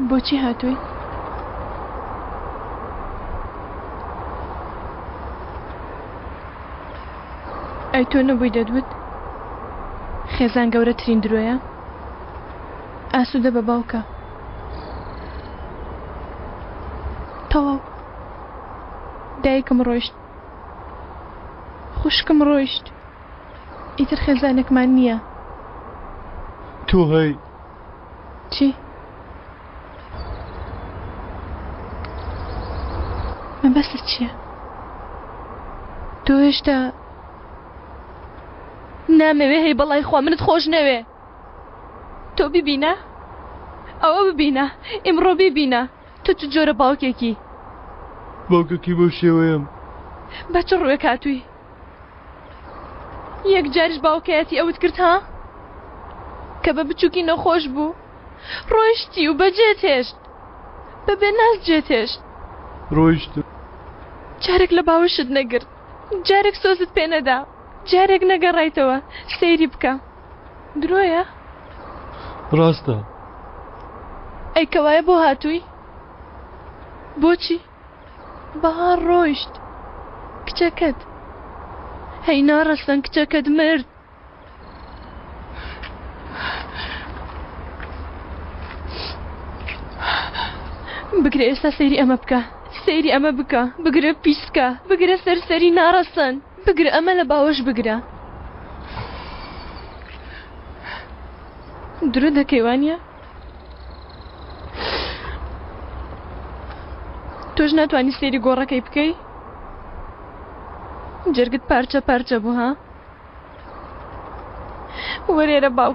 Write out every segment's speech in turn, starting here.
بۆچی هاتووی؟ ئەی تۆ نەبووی دەتوت خێزان گەورەترین درۆیە؟ ئاسوودە بە باوکە. تەواو. دایکم ڕۆیشت. خوشکم ڕۆیشت. ئیتر خێزانێکمان نییە. تۆ هەی. چی؟ مەبەستت چییە؟ تۆ هێشتا نامەوێ هەی بەڵای خوا منت خۆش نەوێ تۆ ببینە ئەوە ببینە ئیمڕۆ بیبینە تۆ چ جۆرە باوکێکی باوکێکی بەو شێوەیەم بە چ ڕووێک هاتووی یەک جاریش باوکایەتی ئەوت کرد ها؟ کە بە بچووکی نەخۆش بوو ڕۆیشتی و بەجێت هێشت بە بێناز جێت هێشت. ڕۆیشتم. جارێک لە باوەشت نەگرت جارێک سۆزت پێ نەدا جارێک نەگەڕایتەوە سەیری بکە درۆیە؟ ڕاستە. ئەی کەوایە بۆ هاتووی؟ بۆچی؟ بەهار ڕۆیشت کچەکەت هەی ناڕەسەن کچەکەت مرد. بگرە ئێستا سەیری ئەمە بکە سەیری ئەمە بکە بگرە پیسکە بگرە سەرسەری ناڕەسەن بگرە ئەمە لە باوەش بگرە درۆ دەکەی وانە؟ تۆش ناتوانی سەیری گۆڕەکەی بکەی؟ جەرگت پارچە پارچە بوو ها؟ وەرێرە باو.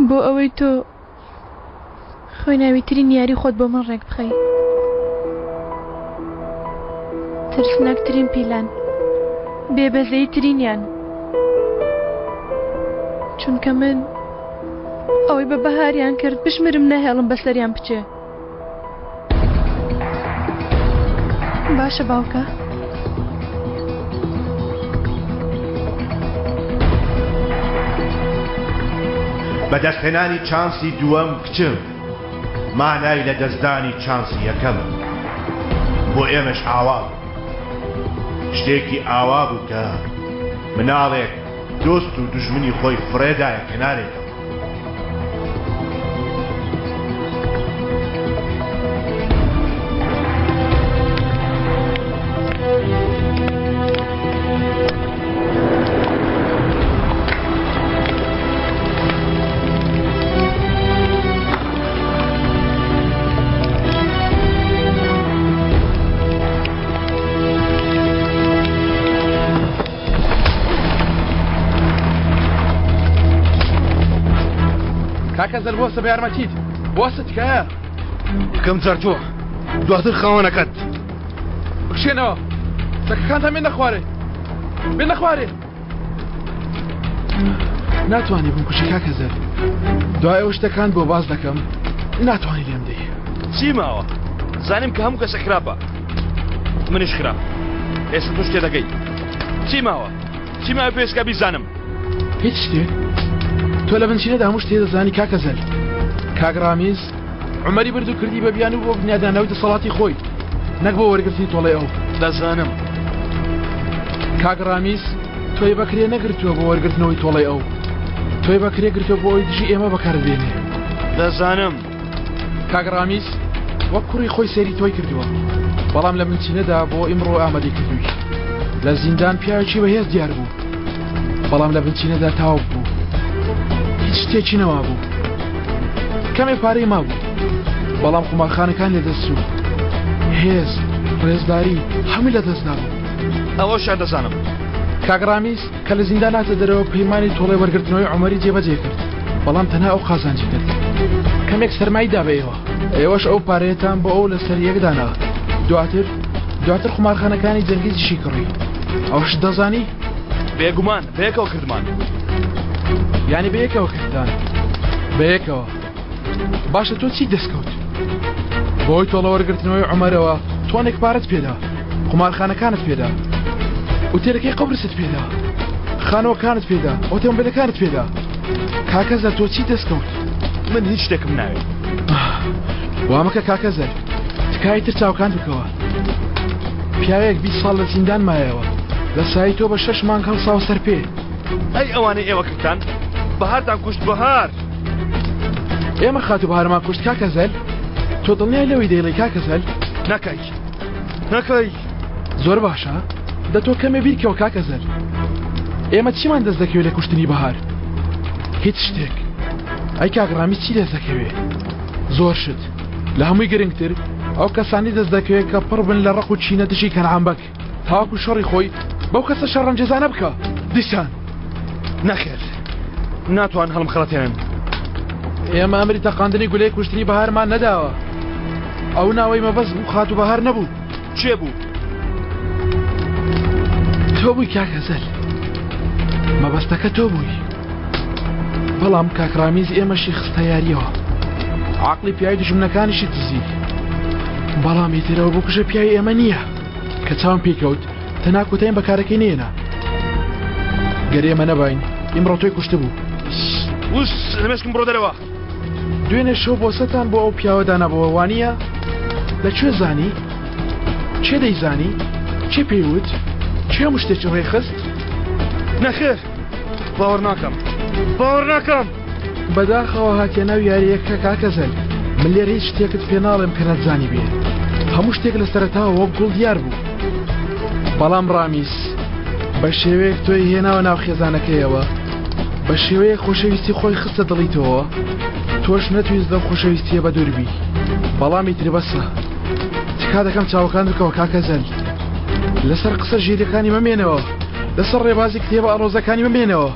بۆ ئەوەی تۆ خوێناویترین یاری خۆت بۆ من ڕێک بخەی. ترسناکترین پیلان، بێبەزەییترینیان. چونکە من ئەوەی بە بەهاریان کرد بشمرم ناهێڵم بەسەریان بچێ. باشە باوکە. بەدەستهێنانی چانسی دووەم کچم مانای لەدەستدانی چانسی یەکەمە. بۆ ئێمەش ئاوا بوو. شتێکی ئاوا بوو کە مناڵێک دۆست و دوژمنی خۆی فڕێدایە کەنارێکەوە. کاکە زەر بۆسە بە یارمەتیت بۆسە تکایە یەکەم جار تۆ دواتر خاوەنەکەت بکشێنەوە چەکەکانتان بێنە خوارێ بێنە خوارێ ناتوانی بمکوژی کاکە زەر دوای ئەو شتەکان بۆ باز دەکەم ناتوانی لێم دەی چی ماوە زانیم کە هەموو کەسە خراپە منیش خراپ ئێستا تۆش تێدەگەی چی ماوە چی ماوە پێشکە بیزانم هیچ شتێک. تۆ لە بنچینەدا هەموو شتێ دەزانی کاکە زەل. کاک ڕامیز عومەری برد و کردی بە بیانوو بۆ بنیادانەوەی دەسەڵاتی خۆی نەک بۆ وەرگرتنی تۆڵەی ئەو. دەزانم. کاک ڕامیز تۆی بە کرێ نەگرتووە بۆ وەرگرتنەوەی تۆڵەی ئەو. تۆی بە کرێ گرتووە بۆ ئەوەی دژی ئێمە بەکارت بێنێ. دەزانم. کاک ڕامیز وەک کوڕی خۆی سەیری تۆی کردووە، بەڵام لە بنچینەدا بۆ ئیمڕۆ ئامادەی کردووی. لە زیندان پیاوێکی بەهێز دیار بوو، بەڵام لە بنچینەدا تاوک بوو. هیچ شتێکی نەمابوو. کەمێ پارەی مابوو، بەڵام قومارخانەکان لەدەست چوو. هێز، ڕێزداری، هەمووی لەدەست دابوو. ئەوەشیان دەزانم. کاک ڕامیز کە لە زیندان هاتە دەرەوە پەیمانی تۆڵەی وەرگرتنەوەی عومەری جێبەجێ کرد، بەڵام تەنها ئەو قازانجی کرد. کەمێک سەرمای دا بە ئێوە. ئێوەش ئەو پارەیەتان بۆ ئەو لەسەر یەک دانا. دواتر دواتر قومارخانەکانی جەنگیزیشی کڕی. ئەوەشت دەزانی؟ بێگومان، بەیەکەوە کردمان. یانی بەیەکەوە کردتان؟ بەیەکەوە. باشە تۆ چیت دەستکەوت؟ بەهۆی تۆڵە وەرگرتنەوەی عومەرەوە تۆنێک پارەت پێدا، قومارخانەکانت پێدا، ئوتێلەکەی قوبرست پێدا، خانووەکانت پێدا، ئۆتۆمبیلەکانت پێدا. کاکە زەر تۆ چیت دەستکەوت؟ من هیچ شتێکم ناوێت. وا مەکە کاکە زەر، تکایە تر چاوکانت بکەوە. پیاوێک 20 ساڵ لە زیندان مایەوە، لە سایەی تۆ بە شەش مانگ هەڵساوە سەر پێ. ئەی ئەوانەی ئێوە کردتان؟ بەهارتان کوشت بەهار! ئێمە خاتوو بەهارمان کوشت کاکە زەل؟ تۆ دڵنیای لەوەی دەیڵێی کاکە زەل؟ نەکەی نەکەی. زۆر باشە دە تۆ کەمێ بیرکەوە کاکە زەل. ئێمە چیمان دەست دەکەوێت لە کوشتنی بەهار؟ هیچ شتێک. ئەی کاک ڕامیز چی دەست دەکەوێ؟ زۆر شت. لە هەمووی گرنگتر ئەو کەسانی دەست دەکەوێت کە پڕ بن لە ڕق و چینە دژی کەنعان بەگ. تاوەکو شەڕی خۆی بەو کەسە شەڕەنگێزانە بکا. دیسان. نەخێر ناتوان هەڵمخەڵەتێنن. ئێمە ئەمری تەقاندنی گولەی کوشتنی بەهارمان نەداوە. ئەو ناوەی مەبەست بوو خاتوو بەهار نەبوو. کێ بوو؟ تۆ بووی کاک هەزەل. مەبەستەکە تۆ بووی. بەڵام کاک ڕامیز ئێمەشی خستە یاریەوە. عەقڵی پیاوی دوژمنەکانیشی دزی. بەڵام ئیتر ئەو بکوژە پیاوی ئێمە نییە. کە چاوم پێی کەوت تەنها کۆتاییم بە کارەکەی نەیەنا. گەر ئێمە نەباین ئیمڕۆ تۆی کوشتبوو. وس لە مێشکم بڕۆ دەرەوە. دوێنێ شەو بۆسەتان بۆ ئەو پیاوە دانابەوە وانییە؟ لە کوێ زانی؟ کێ دەیزانی؟ کێ پێی وت؟ کێ هەموو شتێکی ڕێکخست؟ نەخێر باوەڕ ناکەم باوەڕ ناکەم. بەداخەوە هاتیە ناو یارییەکە کاکە زەل. من لێرە هیچ شتێکت پێ ناڵێم کە نەتزانیبێ. هەموو شتێک لە سەرەتاوە وەک گوڵ دیار بوو. بەڵام ڕامیس بە شێوەیەک تۆی هێناوە ناو خێزانەکەیەوە، بە شێوەیەک خۆشەویستی خۆی خستە دڵی تۆوە، تۆش نەتویست لەو خۆشەویستییە بەدوور بی. بەڵام ئیتر بەسە. تکا دەکەم چاوەکانت بکەوە کاکە زەل. لەسەر قسە ژیرەکانی مەمێنەوە. لەسەر ڕێبازی کتێبە ئاڵۆزەکانی مەمێنەوە.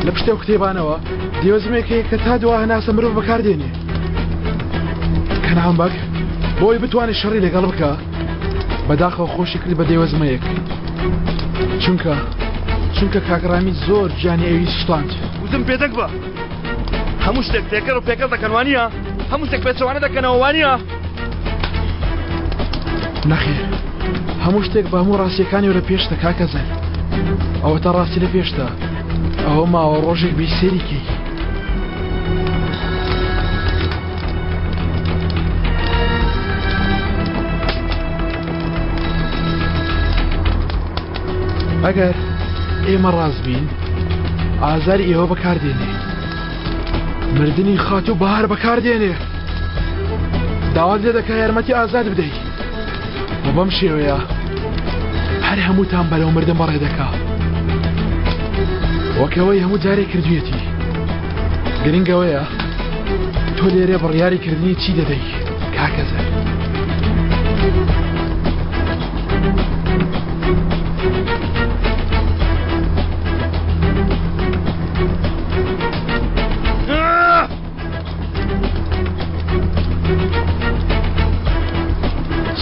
لە پشت ئەو کتێبانەوە دێوەزمێک هەیە کە تا دوا هەناسە مرۆڤ بەکاردێنێ. کەنعان بەگ بۆی بتوانێت شەڕی لەگەڵ بکە بەداخەوە خۆشی کرد بە دێوەزمەیەک چونکە چونکە کاکڕامی زۆر گیانی ئەوی سوستاند. وتم بێدەنگ بە. هەموو شتێک تێکەڵ و پێکەڵ دەکەن وانییە؟ هەموو شتێک پێچەوانە دەکەنەوە وانییە؟ نەخێر هەموو شتێک بە هەموو ڕاستیەکانی لە پێشتە کاکە زەل ئەوە تا ڕاستی لە پێشتە ئەوە ماوە ڕۆژێک بی سێری کەی. ئەگەر ئێمە ڕاست بین ئازاری ئێوە بەکاردێنێ مردنی خاتوو بەهار بەکاردێنێ داوات لێ دەکا یارمەتی ئازاد بدەیت و بەم شێوەیە هەر هەمووتان بەرەو مردن بەڕێ دەکا وەکەوەی هەموو جارێک کردویەتی گرنگەوەیە تۆ لێرە بڕیاری کردنی چی دەدەی کاکە زەر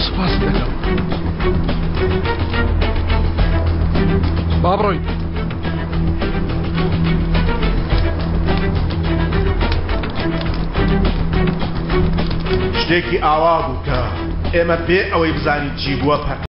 سوپاست دەکەم. با بڕۆین. شتێکی ئاوا بوو کە ئێمە بێ ئەوەی بزانین چی بووە پەک.